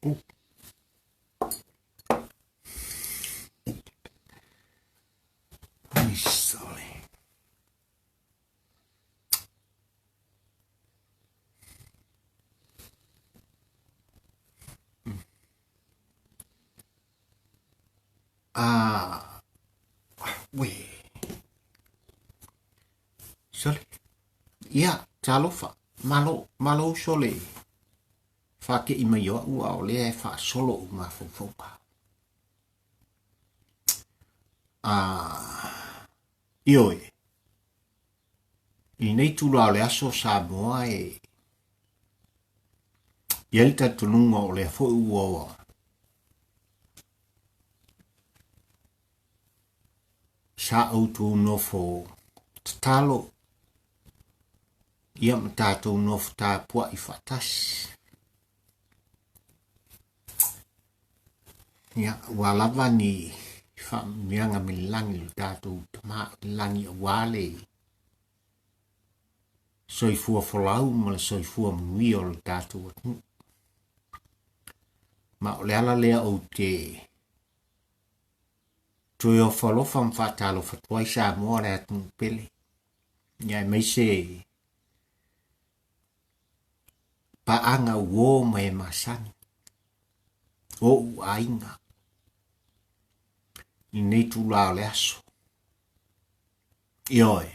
Sorry. Ah, uē. Sole. Ia, talofa. Malo, malo uso le faate'i mai o a'u a o lea e faasolo ou mafaufauga. Ah, ioe, i lenei tula o le aso Samoa e i ai le talitonuga o lea foi ua sa outou nofo tatalo ia ma tatou nofo tapua'i faatasi. Ia, ua lava ni faamanuiaga mai le lagi i lo tatou Tama o le lagi aua le soifua folau ma le soifua manuia o le tatou atunuu. Ma o le ala lea ou te toe ofo alofa ma faatalofa atu ai Samoa le atunuu pele. Ia aemaise paaga uo ma e masani, oʻu aiga i lenei itula o le aso. Ioe,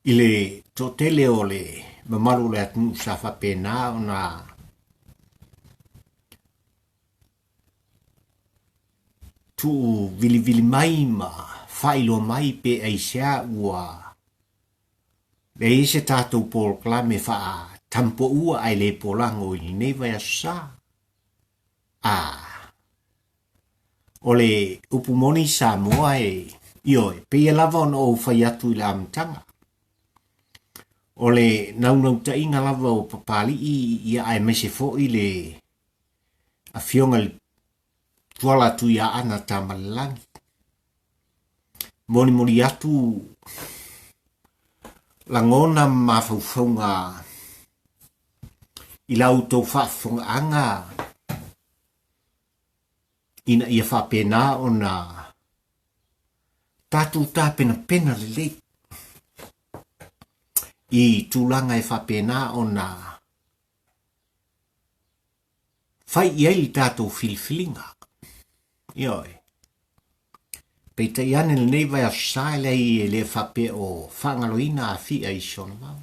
i le toatele o le mamalu o le atunuu sa faapena ona tuu vilivili mai ma faailoa mai pe aisea ua leai se tatou polokalame faatampoua ae le polago i lenei vaiaso sa. A o le upu moni Samoa e ioe, pei lava ona ou fai atu i le amataga, o le naunautaiga lava o Papalii ia aemaise foi le Afioga i le Tuala Tuiaana Tamalelagi. Molimoli atu lagona ma mafaufauga i la outou faafofogaaga ina ia faapena ona tatou tapenapena lelei i tulaga e faapena ona Fai i ai le tatou filifiliga. Ioe. Peitai ane lenei vaiaso sa e leai e le faapea o faagaloina Afia i si ona vao.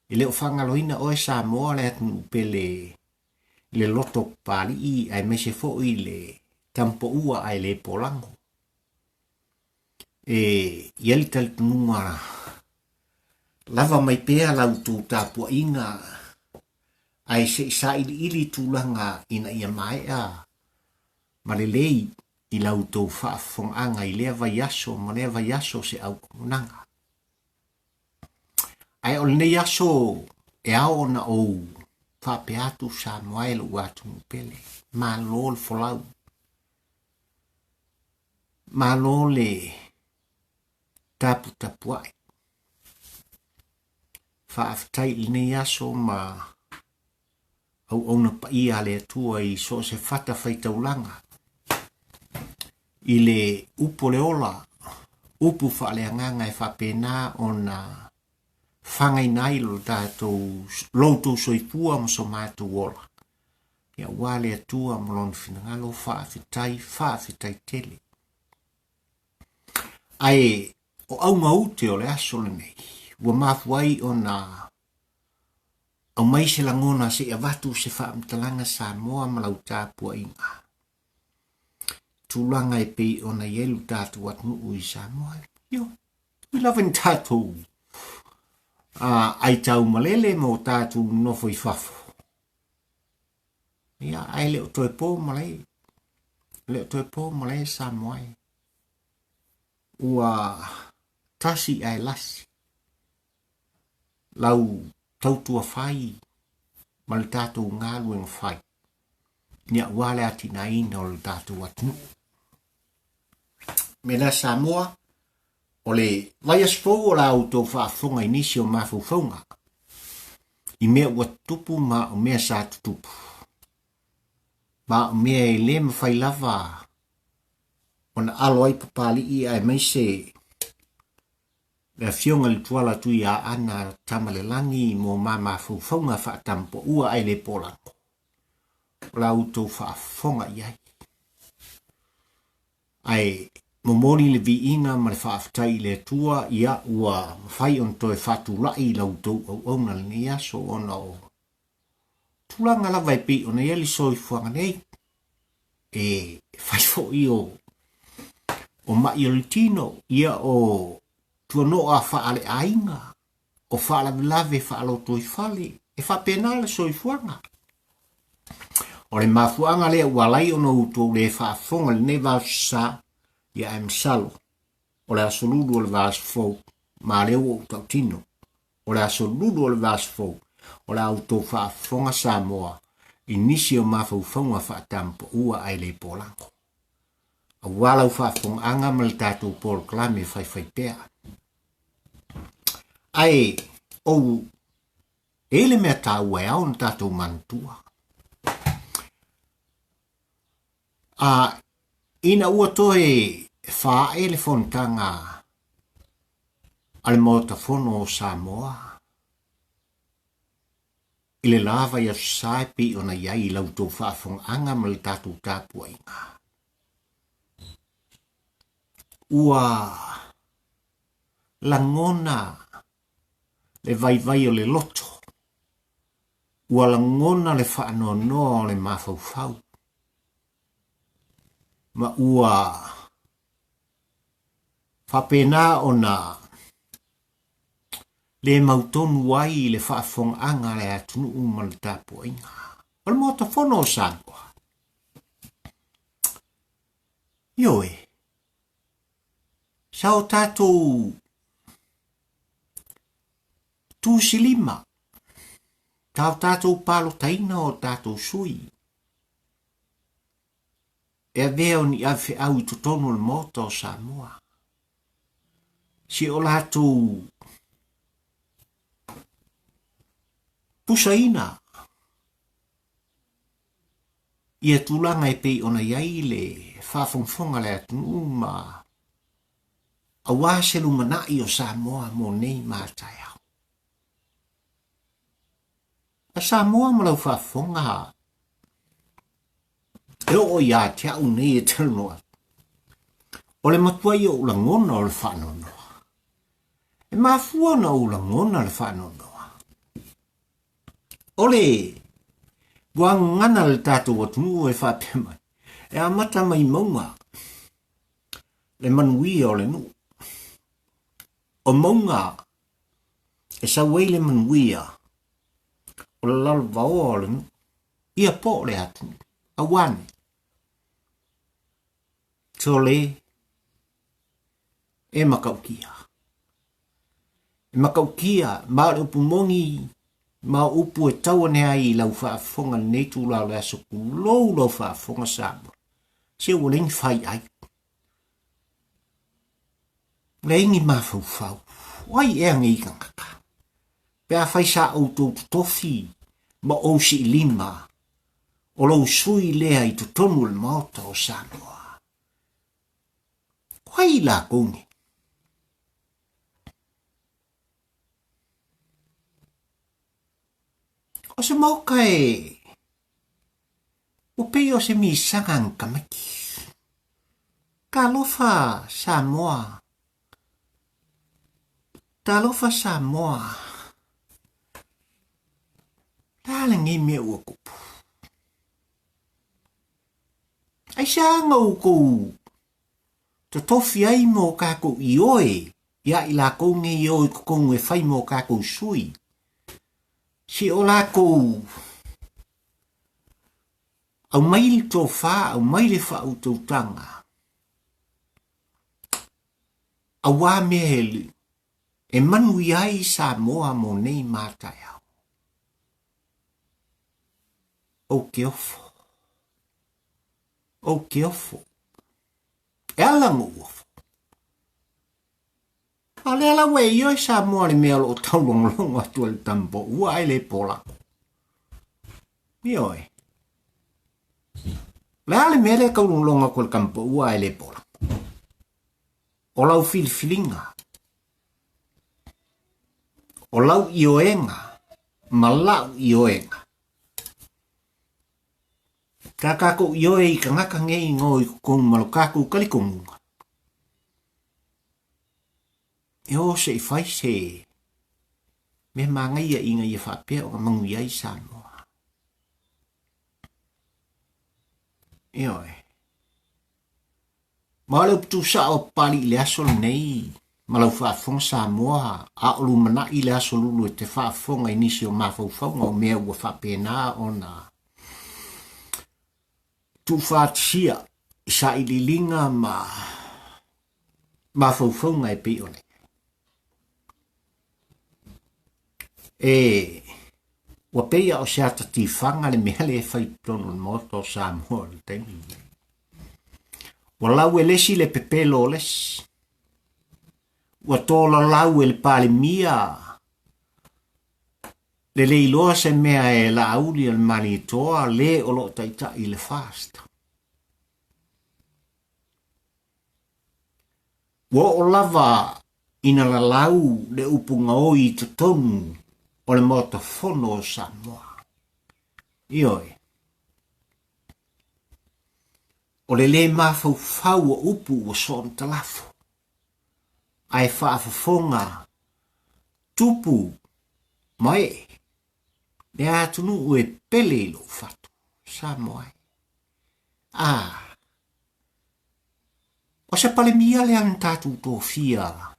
E le o faagaloina oe Samoa le atunuu pele i le loto Papalii aemaise foi le Tamupoua ae le polago. E i ai le talitonuga lava mai pea la outou tapuaiga ae se i sailiili tulaga ina ia maea ma lelei i la outou faafofogaaga i lea vaiaso ma lea vaiaso o se auaunaga. Ae o lenei aso e ao ona ou faapea atu Samoa e lou atunuu pele, malo le folau, malo le taputapuai. Faafetai i lenei aso ma auauna paia a le Atua i so o se fata faitaulaga i le upu o le ola, upu faaleagaga e faapena ona fagaina ai lo tatou, lo outou soifua ma so matou ola. Ia aua le Atua ma lona finagalo, faafetai, faafetai tele. Ae o auga ute o le aso lenei, ua mafua ai ona aumai se lagona se i avatu se faamatalaga Samoa ma lau tapuaiga. Tulaga e pei ona i ai lo tatou atunuu i Samoa. Io, ui lava ni tatou ai tau malele ma o tatou nofo i fafo. Ia, ae le o toe po malae. Le o toe po malae Samoa e. Ua tasi ae lasi lau tautua fai ma le tatou galuega fai ia aua le atinaeina o le tatou atunuu. Me lea Samoa, o le vaiaso fou o la outou faafofoga i nisi o mafaufauga. I mea ua tutupu ma o mea sa tutupu. Ma o mea e le mafai lava ona alo ai Papalii aemaise le afioga i le Tuala Tuiaana Tamalelagi mo ma mafaufauga faatampaua ae le polago. O la outou faafofoga i ai. Ae momoli le viiga ma le faafetai i le Atua, ia ua mafai ona toe faatulai i la outou auauna lenei aso ona o tulaga lava e pei ona i ai le soifuaga nei. E fai foi o o ma'i o le tino, ia o tuano'a faaleaiga, o faalavelave faalotoifale, e faapena le soifuaga. O le mafuaaga lea ua ala ai ona outou le faafofoga i lenei vaaso sa, ia ae masalo, o le aso lulu o le vaaso fou, ma lea ua ou tautino, o le aso lulu o le vaaso fou, o le a outou faafofoga Samoa i nisi o mafaufauga faatampaua ae le polago. Aua lau faafofogaaga ma le tatou polokalame faifaipea. Ae ou e i le mea taua e ao ona tatou manatua. A ina ua toe faae le fonotaga a le Maota Fono o Samoa i le la vaiaso sa e pei ona i ai i la outou faafofogaaga ma le tatou tapuaiga, ua lagona le vaivai o le loto, ua lagona le faanoanoa o le mafaufau, ma ua faapena ona le mautonu ai le faafofogaaga a le atunuu ma le tapuaiga. O le Maota Fono o Samoa. Ioe, sa o tatou tusilima, sa o tatou palotaina o tatou sui e avea o ni avefeau i totonu o le Maota o Samoa. Si o latou pusaina ia tulaga e pei ona i ai le faafogafoga a le atunuu ma aua se lumanai o Samoa mo nei ma a taeao. A Samoa ma lau faafofoga e oo ia te au nei e talanoa atu, o le matua ia o ou lagona o le faanoanoa. E mafua ona ou lagona le faanoanoa. O le gagana a le tatou atunuu e faapea mai, e amata mai mauga le manuia o le nuu. O mauga e sau ai le manuia o le lalovaoa o le nuu, ia po o le atunuu. Aua ne, sole e matautia. E matautia ma o le upu moni ma o upu e tau ane ai i lau faafofoga lenei itula o le aso tulou lau faafofoga Samoa. Se ua leai ni fai ai. Leai ni mafaufau. O ai ea nei tagata? Pe afai sa outou totofi ma ou siilima o lou sui lea i totonu o le Maota o Samoa. O ai lakou nei? O se maoka e ua pei o se misaga ni tamaiti. Talofa Samoa. Talofa Samoa. Le a lenei mea ua tupu? Aisea na outou totofi ai mo tatou ioe ia i lakou nei e o i totonu e fai mo tatou sui? Se o lakou aumai le tofa, aumai le faautautaga, auā mea e manuia ai Samoa mo nei ma taeao. Ou te ofo. Ou te ofo. E ala na ou ofo. A o lea la ua e ioe Samoa i le mea o lo o taulogologo atu ai le tamapoua ae le polako. Ioe. O le a le mea lea e taulogologo atu ai le tamapoua ae le polako? O lau filifiliga, o lau ioega ma lau ioega. Sa tatou ioe i tagata nei i i totonu ma lo tatou talitonuga, e o se i fai se mea manaia ina ia faapea ona manuia ai Samoa. Ioe. Ma o le upu tuusao o Papalii i le aso lenei, ma lau faafofoga Samoa, a o lumanai le aso lulu e te faafofoga i nisi o mafaufauga o mea ua faapena ona tuufaatisia i sailiiliga ma mafaufauga e pei ona i ai. E, ua pei a o se ata tifaga le mea lea e fai i totonu o le Maota o Samoa i le taimi lenei. Ua lau e le isi le pepelo o le isi. Ua tolalau e le Palemia le le iloa se mea e Laauli o le Malietoa le o lo o taitai i le FAST. Ua oo lava ina lalau le upu gaoi i totonu o le Maota Fono o Samoa. Ioe, o le lē mafaufau o upu ua soona talafo, ae faafofoga tupu ma ee le atunuu e pele i lou fatu, Samoa e. Ah! O se Palemia lea na tatou tofia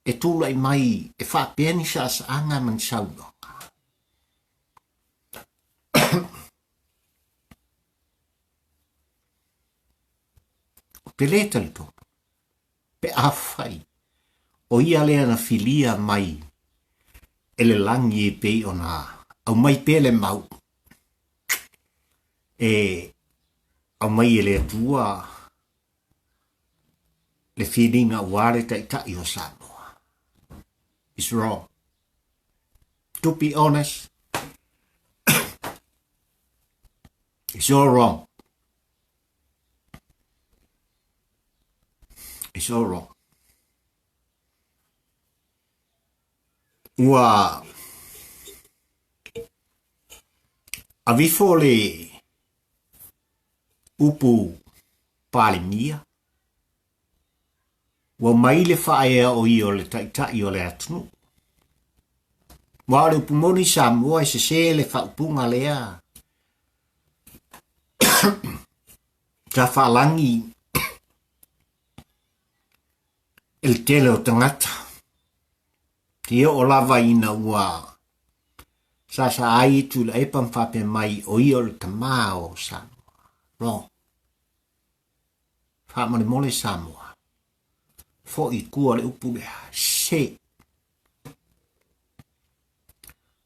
e tulai mai e faapea ni saasaaga ma ni saunoaga. Ou te le talitonu pe afai o ia lea na filia mai e le lagi e pei ona aumai pea le mau e aumai e le Atua le filiga aua le Taitai o Samoa. It's wrong. To be honest, it's all wrong. It's all wrong. Ua aveifo le upu Palemia, ua mai le faaea o ia o le Taitai o le atunuu. Aua o le upu moni Samoa e sese le faaupuga lea sa faalagi e le tele o tagata. Seia oo lava ina ua saasaa ai Tuilaepa ma faapea mai o ia o le tama o Samoa. Wrong. Faamolemole Samoa. Foi i tua le upu lea. Se.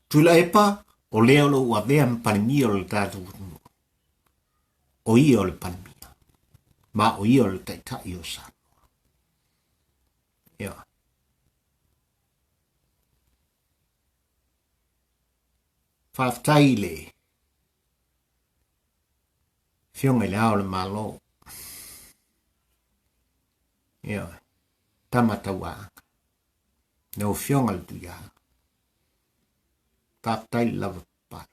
Tuilaepa, o lea o lo o ua avea ma Palemia o le tatou atunuu. O ia o le Palemia. Ma o ia o le Taitai o Samoa. Ia. Faafetai i le Afioga i le Ao o le Malo. Ia, tama tauaaga. Lau Afioga le Tuiaga. Faafetai le lava papale.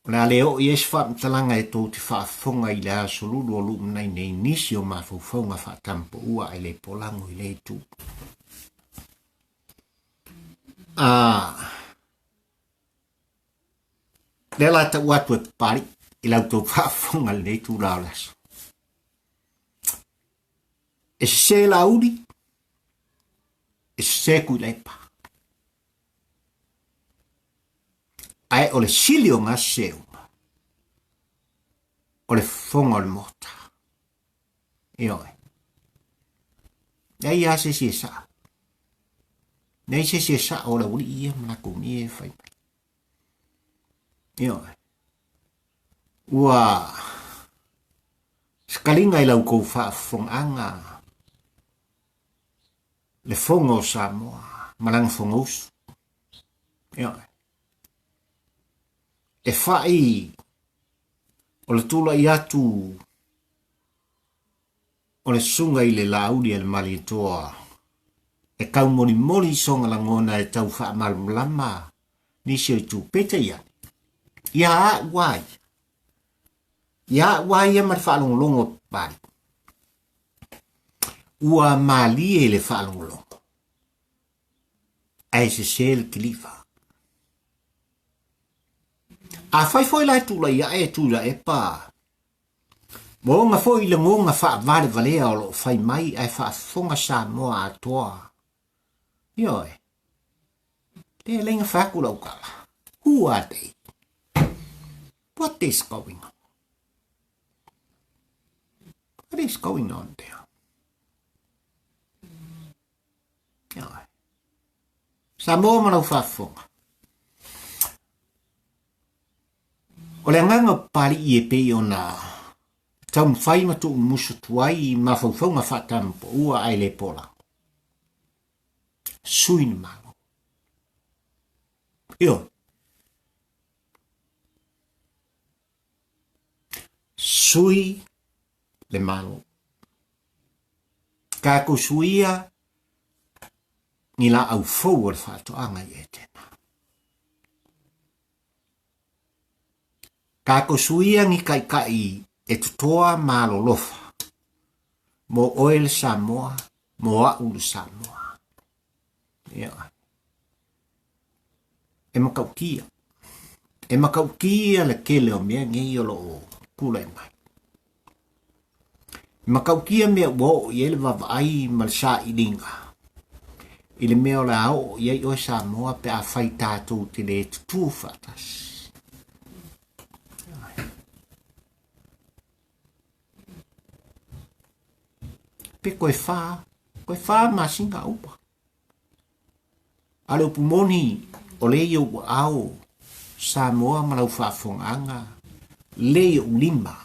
O le a le oo i ai se faamatalaga e tou te faafofoga i le aso lulu o lumanai nei nisi o mafaufauga faatampoua ae le polago i lea itu. A lea la tau atu e papali i lau tou faafofoga i lenei itula o le aso. E sese Laauli, e sese Tuilaepa. Ae o le sili o gasese uma, o le fofoga o le Maota. Ioe. Leai lava se isi e sao. Leai se isi e sao o le aualii ia ma latou mea e fai mai. Ioe. Ua Sekaliga i la outou faafofogaaga le Fono o Samoa ma lana Fonousu. Ioe. E fai o le tulai atu o le susuga i le Laauli a le Malietoa e taumolimoli sona lagona e tau faamalamalama nisi o itu. Peitai ane, ia a'u a ia, ia a'u a ia ma le faalogologo Papalii, ua malie le faalogologo ae sese le kiliva. Afai foi la e tulai ae e Tuilaepa Moga foi i lagona faavalevalea o lo o fai mai ae faafofoga Samoa atoa. Ioe. Lea e leai na fai atu lau tala. Who are they? What is going on? What is going on there? Ioe. Samoa ma lau faafofoga. O le agaga o Papalii e pei ona taumafai ma tuumusu atu ai i mafaufauga faatamapaua ae le polago. Sui na Malo. Ioe. Sui le Malo. Tatou suia ni laau fou o le faatoaga i Etena. Tatou suia ni taitai e totoa ma alolofa mo oe le Samoa, mo a'u le Samoa. Ia. E matautia. E matautia le tele o mea nei o lo o tulai mai. E matautia mea ua oo i ai le vaavaai ma le sailiga i le mea o le a oo i ai oe Samoa pe afai tatou te le tutū faatasi. Pe koe whā, koe whā masina upa. A le upu moni, o le i ou aao, Samoa ma lau faafofogaaga, le i ou lima,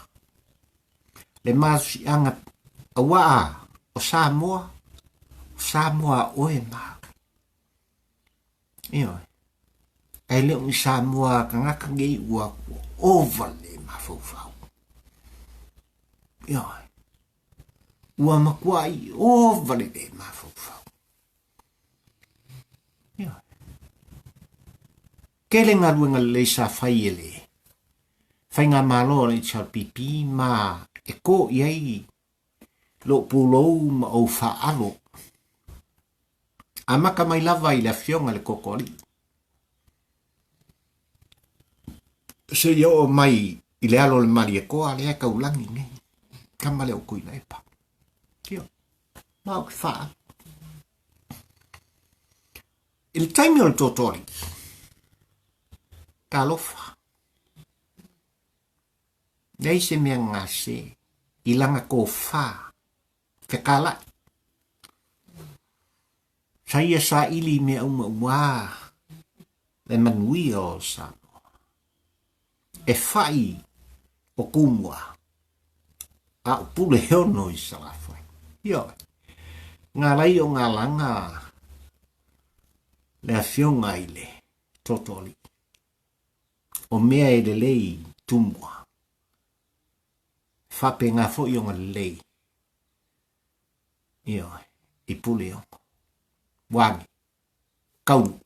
le malosiaga auā o Samoa, o Samoa a oe ma au. Ioe. Ae le o ni Samoa tagata nei ua ova le mafaufau. Ioe. Ua matuai ova le le mafaufau. Ioe. Tele galuega lelei sa fai e le Faigamalo a le HRPP ma e kō i ai lou pulou ma ou faalo. Amata mai lava i le afioga i le Totoalii seia oo mai i le alo o le Malietoa lea e taulagi nei, tama lea o Tuilaepa. Ioe, ma ou te faalo. I le taimi o le Totoalii, talofa, leai se mea gase i lana tofa fekalai. Sa ia saili i mea uma ua le manuia o Samoa. E fai o Tumua, a o Puleono i Salafai. Ioe. Ngā lai o ngā langa le afioga i le Totoalii. O mea e lelei i Tumua. Faapena foi ona lelei. Ioe. I Puleono. Ua ane. Kaulu.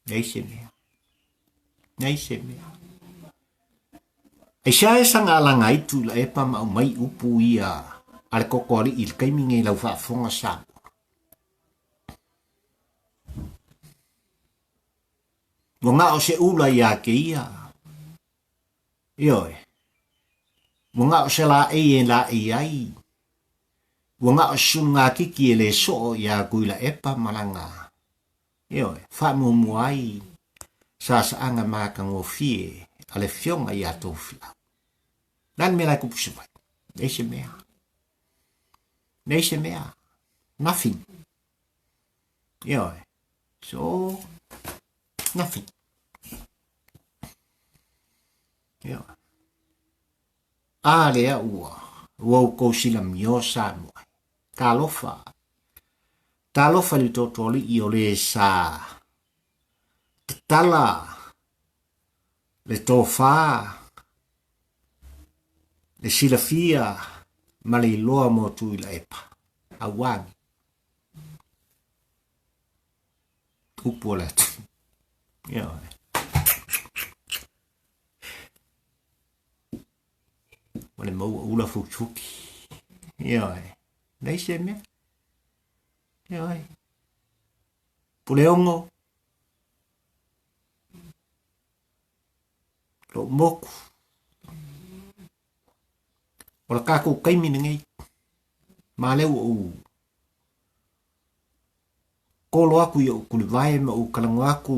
Leai se mea. Leai se mea. Aisea e saga alaga ai Tuilaepa ma aumai upu ia a le Totoalii i le taimi nei lau faafofoga Samoa? Ua na o se ula ia te ia. Ioe. Ua na o se laei e laei ai. Ua na o se sulugatiki e le soo iā Tuilaepa ma lana, ioe, faamuamua ai saasaaga matagofie a le Afioga iā Tofilau. Le a le mea la e tupu Savaii? Leai se mea. Leai se mea. Nothing. Ioe. So, nothing. Ioe. A lea ua ua outou silamio Samoa. Talofa. Talofa i le tootooalii o le sa tatala le tofa, le silafia ma le iloa mo Tuilaepa. Auani. Upu o le atunuu. Ioe. Ma le maua ula fukifuki. Ioe. Nei se mea. Ioe. Puleogo. Lou moku. O le kākou kaimi lenei. Ma lea ua ou kolo aku i ou kulivae ma ou kalago aku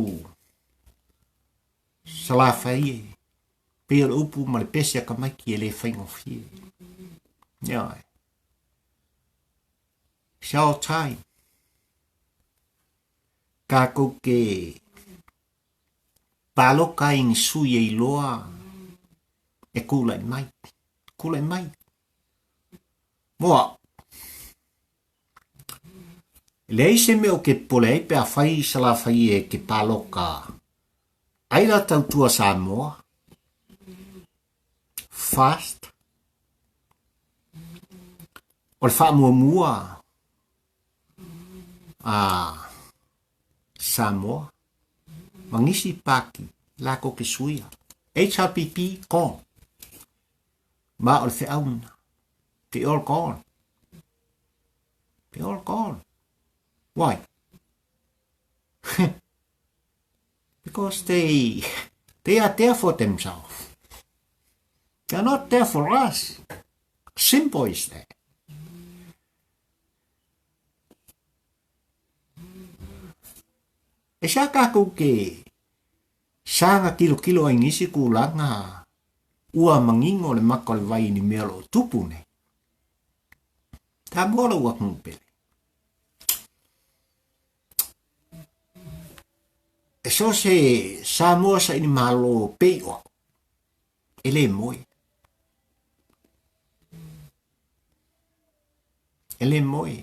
Salafai e. Pei o le upu ma le pese a tamaiti e le faigofie. Ioe. It's our time. Kākou ke pāloka i ni sui e iloa e kūlaʻi mai. Kūlaʻi mai. Moa. E leai se mea o ke pole ai pe afai Salafai e ke pāloka ai la tautua Samoa. Fast. O le faamuamua a Samoa ma nisi pāti lākou ke suia. HRPP gone. Ma o le feau lena. They all gone. They all gone. Why? Because they they are there for themselves. They are not there for us. Simple is that. E sa kākou ke saga kilokilo ai nisi kūlanga ua manino le maka o le vai i ni mea o lo o tupu nei. Samoa lou atunuu pele. E so se Samoa saili malo pei o au, e le moe. E le moe.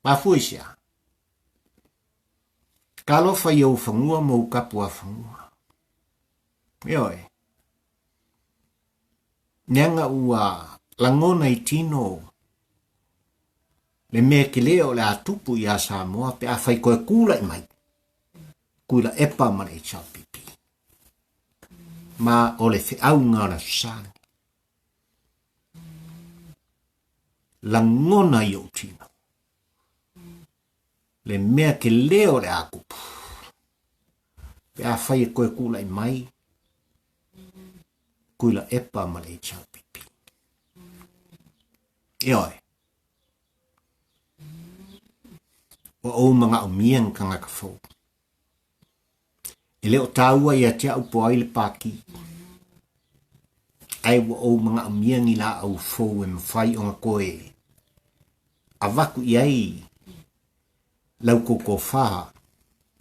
Mafua i se a? Talofa i ou fanua ma ou kapuafanua. Ioe. Leaga ua lagona i tino le mea kele o le a tupu iā Samoa pe afai koe kulaʻi mai, Tuilaepa ma le HRPP. Ma o le feauga o le Aso Sa lenei. Lagona i ou tino le mea kele o le a tupu pe afai e koe kulaʻi mai, Tuilaepa ma le HRPP. Ioe. Ua ou manaʻomia ni kanaka fou. E le o tāua ia te au po ai le pākī. Ae ua ou manaʻomia ni lāʻau fou e mawhai ona koe avatu i ai lau kou kōwhā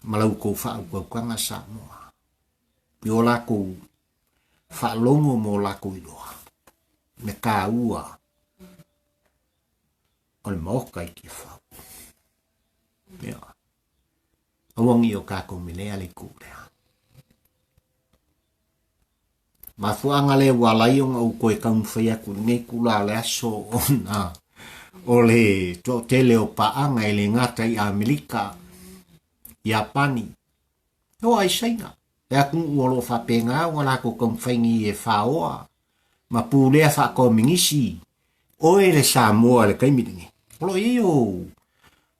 ma lau kou whaautautanga Samoa. I o lākou whaalogo mo lākou iloa me kāua o le maoka i Tiafau. Ia. Aua nei o kākou melea le kū lea. Mafuaga lea ua ala ai ona ou toe taumafai atu i lenei tulaga o le aso ona o le toatele o paaga e le gata i Amerika, Iapani, e oo lava i Saina. Le atunuu o lo o faapena ona latou taumafai nei e faoa ma pulea faakominisi oe le Samoa i le taimi lenei. O lo o i ai ou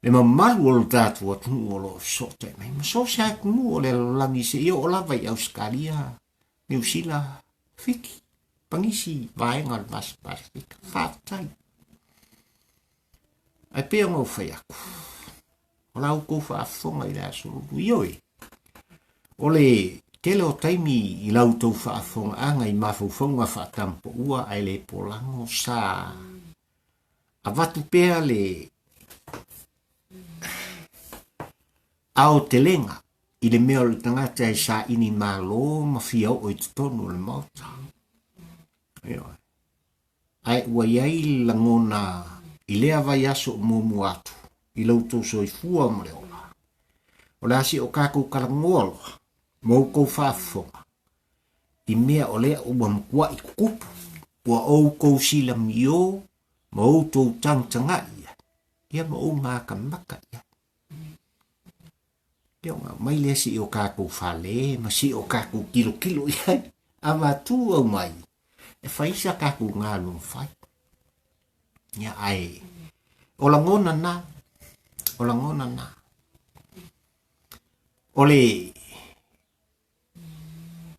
le mamalu o lo tatou atunuu o lo o fesootai mai ma so o se atunuu o le lalolagi seia oo lava i Ausetalia, Niu Sila, Fiti, ma nisi vaega o le Pasifika. Faafetai. Ae pei ona ou fai atu, o la outou faafofoga i le aso lulu. Ioe, o le tele o taimi i la outou faafofogaaga i mafaufauga faatampaua ae le polago sa avatu pea le aotelega i le mea o le tagata e saili malo ma fia oo i totonu o le Maota. Ioe. Ae ua i ai le lagona i lea vaiaso o muamua atu i lo outou soifua ma le ola. O le a se o kākou talanoa loa ma outou faafofoga i mea o lea ua matuaʻi tutupu, ua outou silamiō ma outou tagatagaʻi i ai, ia ma ou makamaka i ai. Ia ona aumai lea seia o kākou fale ma seia o kākou kilokilo i ai, avatu aumai e fai sa kākou galuega fai. Ia ae o lagona na, o lagona na. O le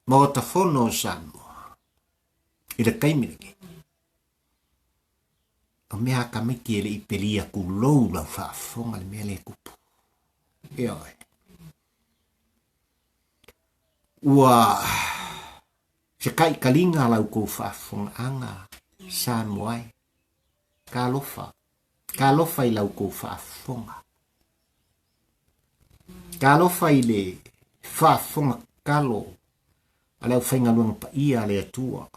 Maota Fono o Samoa i le taimi lenei, O mea a tamaiti e le i pelia kulou lau faafofoga le mea lea e tupu. Ioe. Ua se taitaliga lau tou faafofogaaga Samoa e. Talofa. Talofa i lau tou faafofoga. Talofa i le faafofoga tatalo a le aufaigaluega paia a le Atua.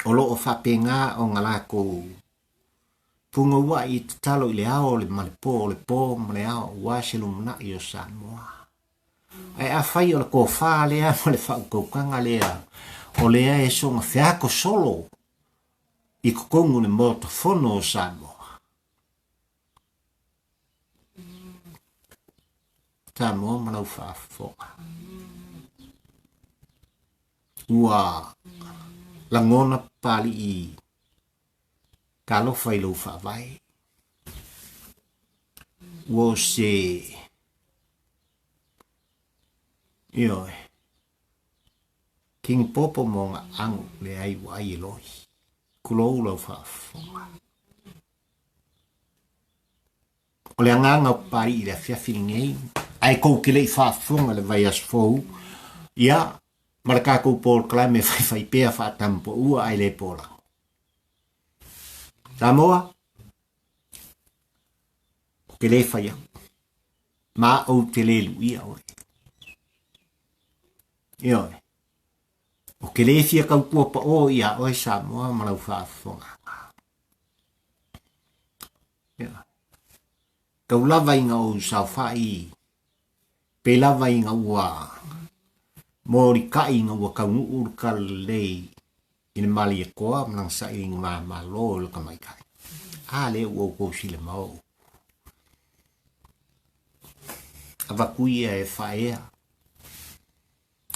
O lo o faapena ona latou punouai i tatalo i le ao ma le po, o le po ma le ao aua se lumanai o Samoa. Ae afai o le tofa lea ma le faautautaga lea o lea e soona feato solo i totonu o le Maota Fono o Samoa, Samoa ma lau faafofoga. Ua lagona Papalii talofa i lou faavae. Ua o se ioe King Popo mo ona ago leai ua ai e lohi. Kulou lau faafofoga. O le agaga o Papalii i le afiafi lenei, ae tou te le i faafofoga i le vaiaso fou, ia, ma le tatou polokalame e faifai pea faatamupoua ae le polago. Samoa, ou te le fai atu, ma ou te le luia oe. Ioe, ou te le fia tautua paʻō iā oe Samoa ma lau faafofogaaga. Ia. Tau lava ina ou saofai, pei lava ina ua molikai ina ua taunuu le talalelei i le Malietoa ma lana sailiga mamalo i le tamaitai. A lea ua outou silama ou. Avatu ia e faaea.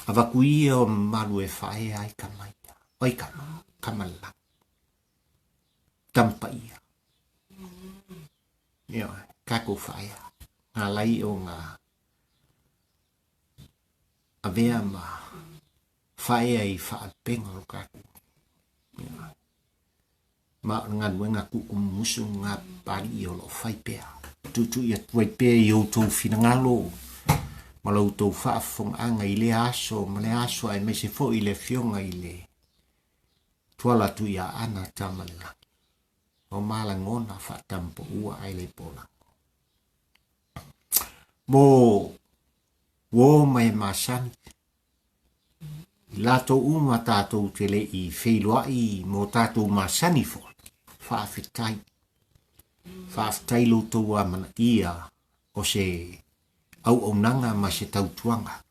Avatu ia o mamalu e faaea ai tama ia. Oi tama, tama le lagi. Tama paia. Ioe, tatou faaea, ngā lai o ngā avea ma faaea i faalupeina o lo tatou. Ioe. Ma o le galuega tuutumumusu ngā Papalii o lo o fai pea. Tuitui atu ai pea i outou finagalo ma lo outou faafofogaaga i lea aso ma lea aso aemaise foi i le Afioga i le Tuala atu ia Ana tama le lagi. O malagona faatampoua ae le polago. Mo uo ma e masani. I latou uma tatou te le i feiloai mo tatou masani foi. Faafetai. Faafetai lo outou amanaia o se auaunaga ma se tautuaga.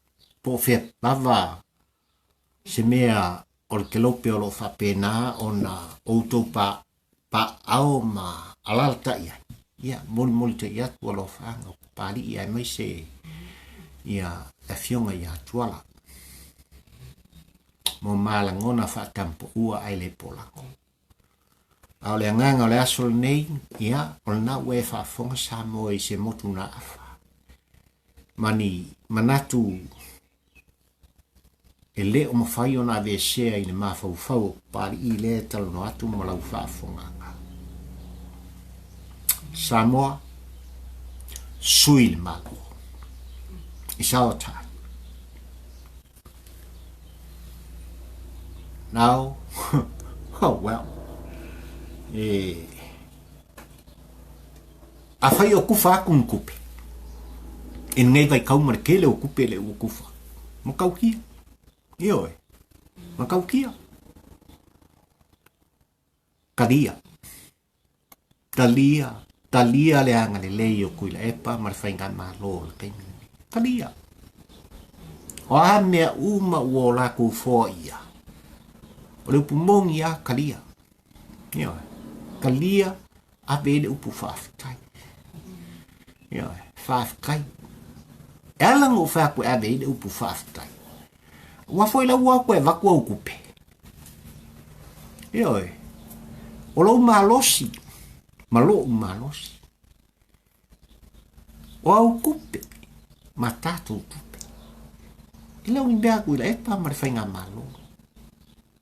Po o fea lava se mea o le kelope o lo o faapena ona outou paao ma alaalatai ai, ia, molimolita'i atu alofaaga o Papalii aemaise ia le Afioga ia Tuala mo malagona faatampoua ae le polago. A o le agaga o le aso lenei, ia, o lena ua e faafofoga Samoa i se motu naafa ma ni manatu E le o mafai ona aveesea i le mafaufau o Papalii lea e talanoa atu ma lau faafofogaaga. Samoa, sui le Malo. It's our time. Now, oh well, e, Afai o kufa aku ni kupe, e nei vaitau ma le tele o kupe le ua kufa. Ma tautia. Ioe. Matautia. Talia. Talia, talia le agalelei o Tuilaepa ma le faigamalo o le taimi lenei. Talia. O a mea uma ua o latou foaia, o le upu moni lava, talia. Ioe. Talia, ave i ai le upu faafetai. Ioe, faafetai. E ala ona ou fai atu e ave i ai le upu faafetai, aua foi la ua o atu e avatu au tupe. Ioe, o lou malosi ma lou malosi. O au tupe ma tatou tupe. E le o ni mea atu i la epa ma le faigamalo.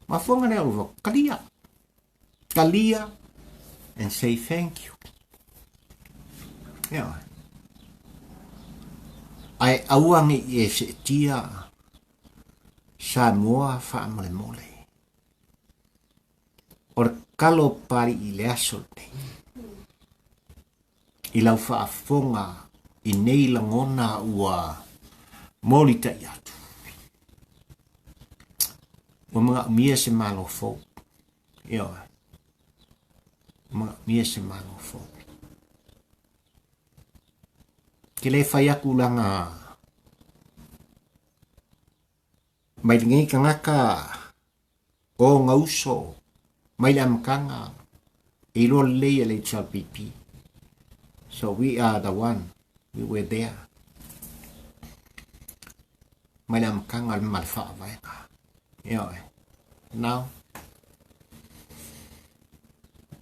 Mafuanga lea o le talia. Talia and say thank you. Ioe. Ae aua ne i e seetia Samoa faamolemole. O le kalo pali i le aso lenei. I lau faafofoga i nei lagona ua molitai atu. Ua manaomia se Malo fou. Ioe. Ua manaomia se Malo fou. Ke le fai atu lana mai lenei tagata o ona uso mai le amataga e iloa lelei e le HRPP. So we are the one, we were there. Mai le amataga ma le faavaega. Ioe. Now,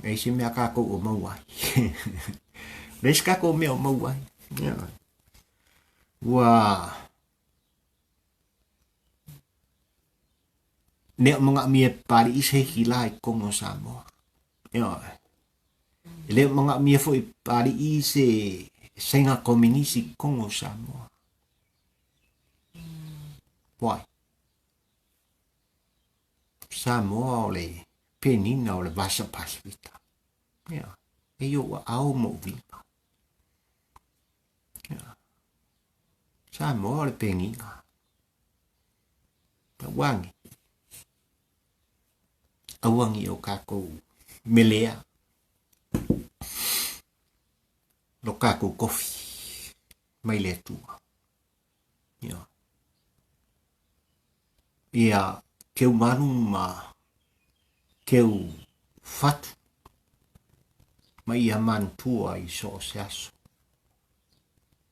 e isi mea kākou o maua ai. Le isi kākou mea o maua ai. Ioe. Ua Nea manaʻomia e Papaliʻi se hiki lā i totonu o Samoa. Ioe. E le o manaʻomia foi e Papaliʻi se saina kominisi i totonu o Samoa. Why? Samoa o le penina o le Vasa Pasifika. Ia, e i ou aao ma ou lima. Ia. Samoa o le penina. Auangi. Auangi o kākou melea. Lo kākou kofi mai le Atua. Ia. Ia keu manu ma keu fatu ma ia manatua i so o se aso.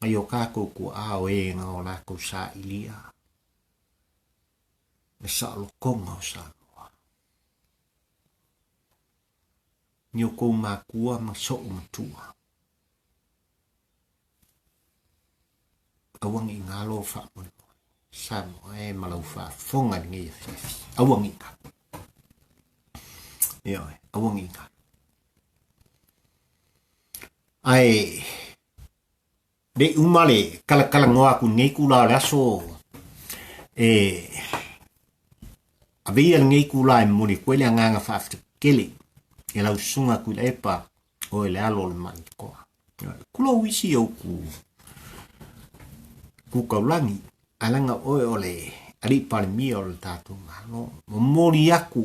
Mai o kākou kuaʻā o ēga o lākou sāʻilia le saʻolokoga o Samoa. Ni o kou mākua ma soʻu matua. Aua ne i galo faamolemole. Samoa e ma lau faafofoga i lenei afiafi. Aua ne i galo. Ioe, aua ne i galo. Ae le i uma le kalakalanoa atu i lenei itula o le aso e ave ia lenei itula e momoli atu ai le agaga faafetai tele i lau susuga Tuilaepa oe le alo o le Malietoa. Tulou isi ou ku ku taulagi, ae leaga oe o le alii Palemia o le tatou Malo. Momoli atu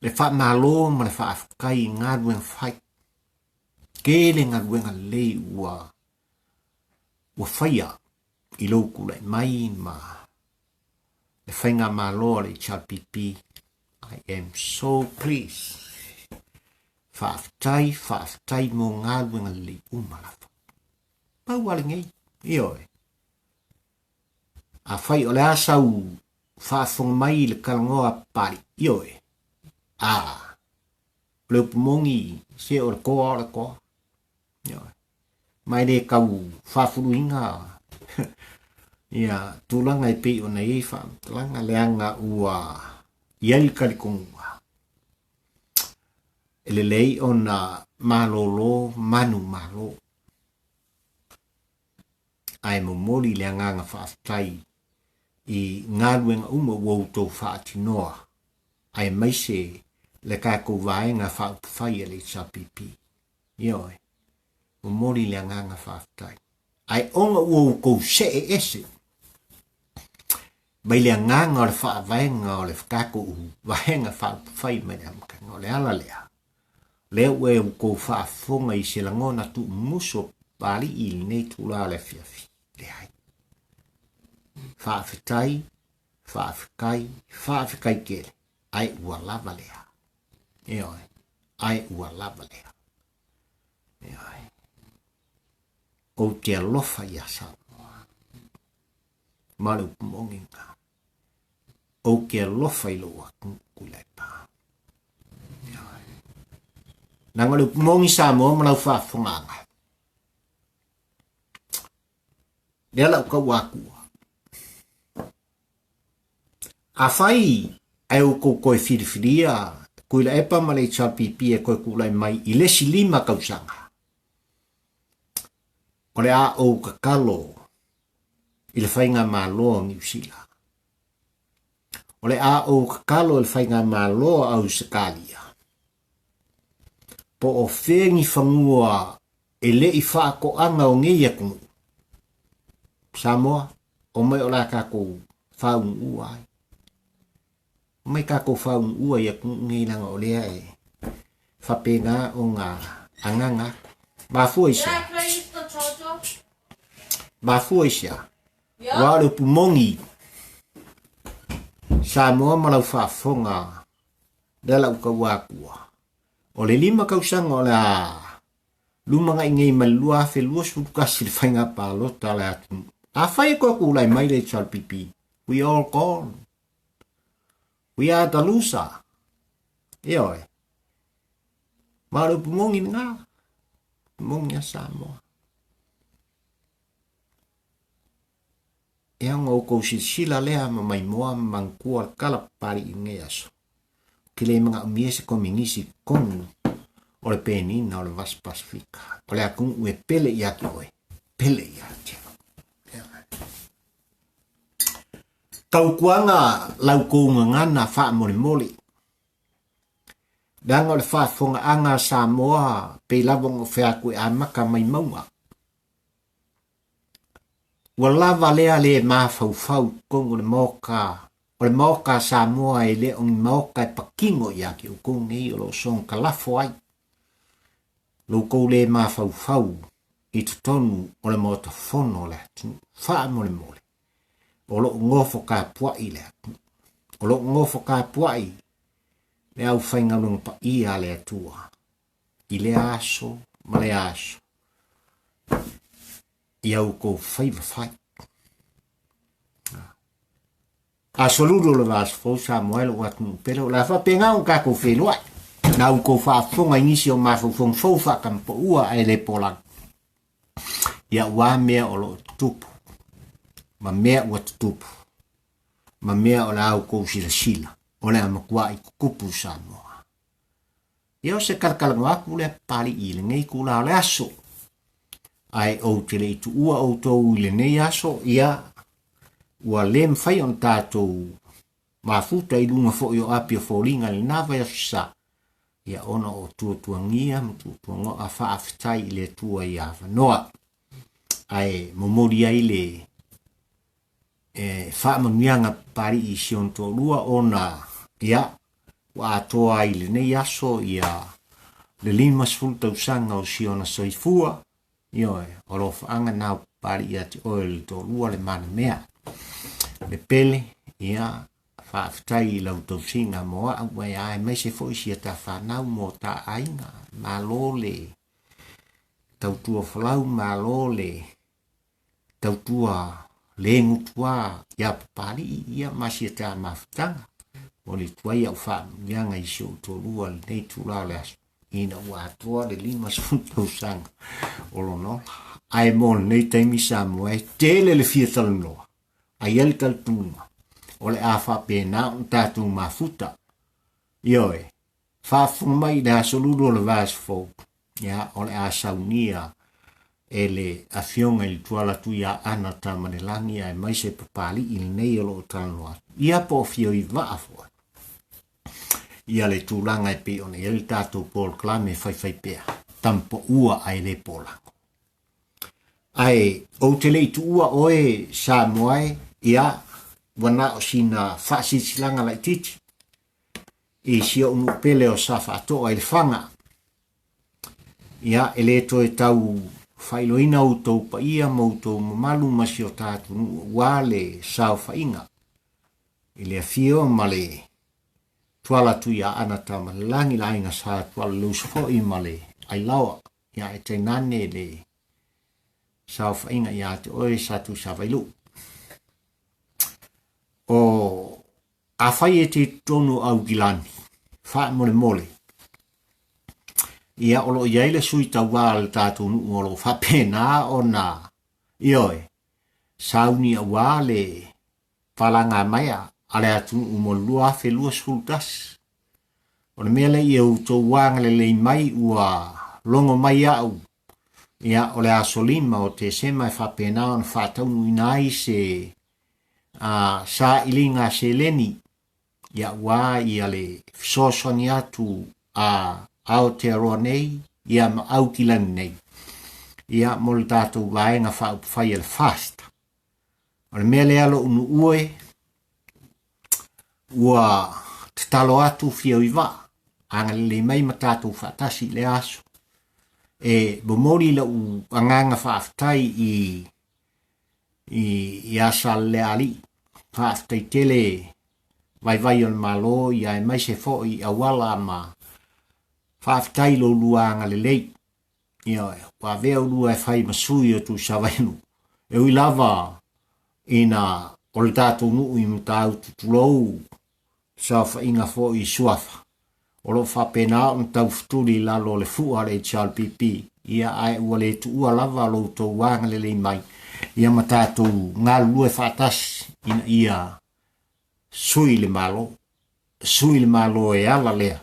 le faamalo ma le faafetai i galuega fai. Tele galuega lelei ua ua faia i lou tulai mai ma le faigamalo a le HRPP. I am so pleased. Faafetai, faafetai mo galuega lelei uma lava. Pau lava lenei, ioe. Afai o le a sau faafofoga mai i le talanoa a Papalii, ioe. A, o le upu moni, se o le toa o le toa. Ioe. Ma e le tau faafuluina ia tulaga e pei ona i ai faamatalaga leaga ua i ai le talitonuga e lelei ona malolo manu malo. Ae momoli le agaga faafetai i galuega uma ua outou faatinoa aemaise le tatou vaega faaupufai a le HRPP. Ioe, momoli le agaga faafetai. Ae ona ua outou see ese. Mai le agaga o le faavaega o le tatou Vaega Faaupufai mai le amataga. O le ala lea, lea ua e outou faafofoga i se lagona tuumuso Papalii i lenei itula o le afiafi. Leai. Faafetai, faafetai, faafetai tele, ae ua lava lea. Ioe, ae ua lava lea. Ioe. Ou te alofa iā Samoa. Ma le upu moni lena. Ou te alofa i lou atunuu Tuilaepa. Ioe. Leaga o le upu moni Samoa ma lau faafofogaaga. Lea lau tau atua. Afai ae outou toe filifilia Tuilaepa ma le HRPP e toe tulai mai i le isi 5 tausaga, o le a ou tatalo i le Faigamalo a Niu Sila. O le a ou tatalo i le Faigamalo a Ausetalia, po o fea ni fanua e le i faatoaga o nei atunuu, Samoa, omai o le a tatou faauluua ai. Omai tatou faauluua i atunuu nei leaga o lea e faapena ona agaga atu. Mafua i se a? Mafua i se a? Aua o le upu moni, Samoa ma lau faafofoga, lea la ou taua atua, o le 5 tausaga o le a lumanai nei mai le 2021 i le faiga palota a le atunuu. Afai e toe tulai mai le HRPP, we all gone. We are the loser. Ioe. Ma o le upu moni lena. Upu moni a Samoa. E ona outou silasila lea ma maimoa ma manatua le tala Papalii i lenei aso. Ou te le manaomia se kominisi i totonu o le penina o le Vasi Pasifika. O le atunuu e pele ia te oe, pele ia te au. Tautuaga la outou gagana faamolemole. Leaga o le faafofogaaga a Samoa pei lava ona ou fai atu e amata mai mauga. Ua lava lea le mafaufau i totonu o le Maota, o le Maota a Samoa e le o ni Maota e patino ia te outou nei o lo o soona talafo ai lo outou le mafaufau i totonu o le Maota Fono o le atunuu. Faamolemole, o lo o nofo tapuai le atunuu, o lo o nofo tapuai le aufaigaluega paia a le Atua i lea aso ma lea aso i a outou faiva fai. Aso lulu o le vaaso fou Samoa e lou atunuu pele, o le a faapena ona tatou feiloai. Na outou faafofoga i nisi o mafaufauga fou faatamapaua ae le polagi. Ia ua mea o lo o tutupu, ma mea ua tutupu, ma mea o le a outou silasila, o le a matuai tutupu Samoa. Ia o se talatalanoa atu lea Papalii i lenei itula o le aso. Ae ou te le i tuua outou i lenei aso, ia ua le mafai ona tatou mafuta i luga foi o api o foliga i lena vaiaso sa, ia ona o tuatuagia ma tuatuagoa faafetai i le Atua i avanoa. Ae momoli ai le e faamanuiaga Papalii i si ona toalua ona ia ua atoa ai i lenei aso ia le 50 tausaga o si ona soifua, ioe, o alofaaga na o Papalii ia te oe le toalua le manamea le pele, ia faafetai i lau tausiga mo a'u ae aemaise foi si a ta fanau mo ta aiga, malo le tautua folau, malo le tautua le gutuā iā Papalii ia ma si a ta mafutaga. O le tuai au faamanuiaga i si ou toalua lenei itula o le aso, ina ua atoa le 50 tausaga o lona ola. Ae mo lenei taimi Samoa e tele le fia talanoa, a i ai le talitonuga o le a faapena ona tatou mafuta. Ioe, faafofoga mai i le aso lulu o le vaiaso fou, ia, o le a saunia e le Afioga i le Tuala Tuiaana Tamalelagi aemaise Papalii lenei o lo o talanoa atu, ia po o Fioivaa foi, ia le tulaga e pei ona i ai le tatou polokalame faifaipea, tamapaua ae le polago. Ae ou te le i tuua oe Samoa e, ia, Ua na o sina faasilasilaga laitiiti i si ou nuu pele o Safaatoa i Lefaga. Ia, e le toe tau faailoaina outou paia ma outou mamalu ma si o ta atunuu aua le saofaiga i le afio ma le Tuala Tuiaana Tamalelagi, le Aiga Sa Tuala Leuso foi ma le Ailaoa, ia ae tainane le saofaiga ia te oe Sa Tuisavailuu. O afai e te i totonu o Aukilani, faamolemole, ia o lo o i ai le sui tauva a le tatou nuu o lo o faapena ona, ioe, sauni aua le palagamaea a le atunuu mo le 2021. O le mea lea ia outou agalelei mai ua logo mai au, ia o le aso 5 o Tesema e faapena ona faataunuuina ai se a sailiga seleni ia aua ia le fesoasoani atu a Aotearoa nei ia ma Aukilani nei ia mo le tatou vaega faaupufai a le FAST. O le mea lea lo'u nuu e, ua tatalo atu Fiau i Vaa, agalelei mai ma tatou faatasi i lea aso. E momoli la'u agaga faafetai i i ia Saleleaalii, faafetai tele vaivai o le Malo ia aemaise foi i auala ma faafetai i lo lua agalelei. Ioe, ua avea ulua e fai ma sui o Tuisavailuu. E ui lava ina o le tatou nuu i Matautu tulou saofaiga foi i Suafa, o lo o faapena ona taufetuli i lalo o le fua a le HRPP, ia ae ua le tuua lava lo outou agalelei mai, ia ma tatou galulue faatasi ina ia sui le Malo. Sui le Malo e ala lea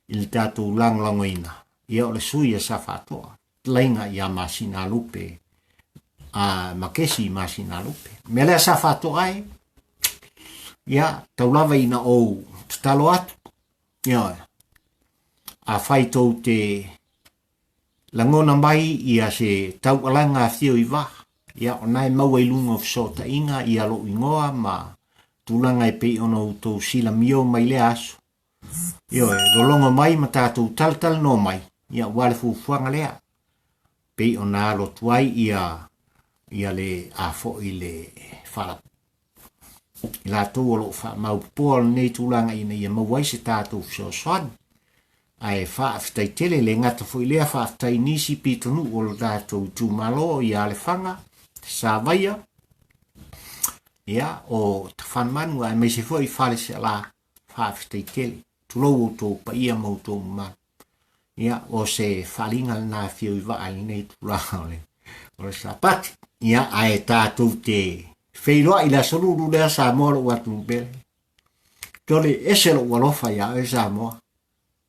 i le tatou lagolagoina, ia o le sui a Safaatoa, laiga ia Masinalupe a Makesi Masinalupe. Mea lea Safaatoa e, ia tau lava ina ou tatalo atu, ia afai tou te lagona mai ia se taualaga a Fio i Vaa, ia o na e maua i luga o fesootaiga ia lou igoa ma tulaga e pei ona outou silamio mai lea aso. Ioe, lologo mai ma tatou talatalanoa mai, ia aua le fuafuaga lea, pei ona alo atu ai ia, ia le a foi le fala i latou o lo o faamaupopoa lenei tulaga ina ia maua ai se tatou fesoasoani. Ae faafetai tele, le gata foi lea, faafetai nisi pitonuu o le tatou itumalo ia Lefaga, Savaia, ia o Tafanemanu aemaise foi Faleseala. Faafetai tele. Tulou outou paia ma outou mamalu. Ia, o se faaaliga lena e fia vaa i lenei tulaga o le, o le Sapati. Ia, ae tatou te feiloai i le aso lulu lea Samoa lou atunuu pele. Tole, ese lou alofa iā oe Samoa.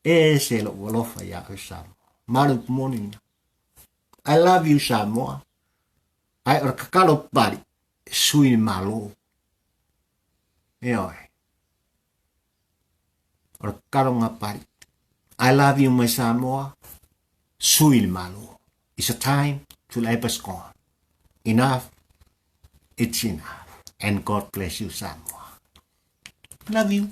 Ese lou alofa iā oe Samoa. Ma le upu moni lena. I love you Samoa. Ae o le kakalo pali, sui le Malo. Ioe. O le kakalo pali. I love you my Samoa. Sui le Malo. It's a time to let us gone. Enough, it's enough. And God bless you Samoa. Love you.